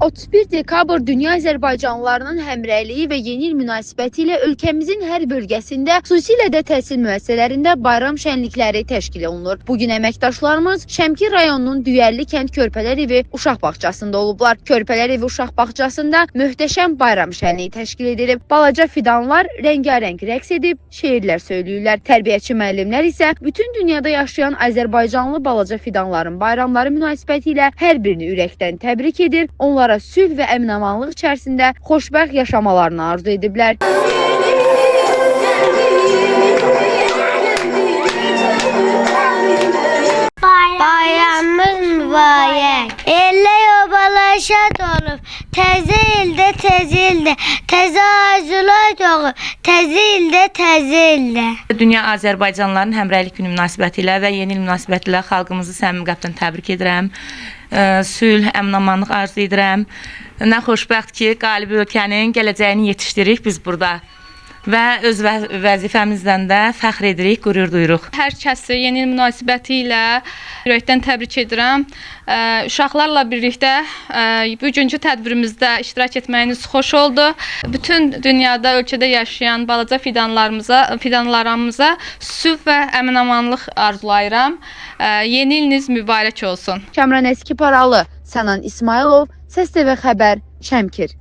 31 dekabr Dünya Azərbaycanlılarının həmrəyliyi və yeni il münasibətilə ölkəmizin hər bölgəsində, xüsusilə də təhsil müəssisələrində bayram şənlikləri təşkil olunur. Bu gün əməkdaşlarımız Şəmkir rayonunun Düyəlli kənd Körpələr Evi uşaq bağçasında olublar. Körpələr Evi uşaq bağçasında möhtəşəm bayram şənliyi təşkil edilib. Balaca fidanlar rəngarəng rəqs edib, şeirlər söyləyirlər. Tərbiyəçi müəllimlər isə bütün dünyada yaşayan Azərbaycanlı balaca fidanların bayramları münasibətilə hər birini ürəkdən təbrik edir, onlara sülh və əmin-amanlıq içərisində xoşbəxt yaşamalarını arzu ediblər. Bayramımız mübarək. Elə obalar şad olub. Təzə ildə, təzə ildə, təzə arzular doğub. Təzə ildə, təzə ildə. Dünya Azərbaycanlıların həmrəylik günü münasibətilə və yeni il münasibətilə xalqımızı səmimi qəlbdən təbrik edirəm. Sülh, əmin-amanlıq arzu edirəm. Nə xoşbəxt ki, qalib ölkənin gələcəyini yetişdiririk biz burada və öz vəzifəmizlə də fəxr edirik, qürur duyuruq. Hər kəsi yeni il münasibəti ilə ürəkdən təbrik edirəm. Uşaqlarla birlikdə bugünkü tədbirimizdə iştirak etməyiniz xoş oldu. Bütün dünyada, ölkədə yaşayan balaca fidanlarımıza sülh və əmin-amanlıq arzulayıram. Yeni iliniz mübarək olsun. Kamran Əskiparalı, Sənan İsmayılov, Səs TV xəbər, Şəmkir.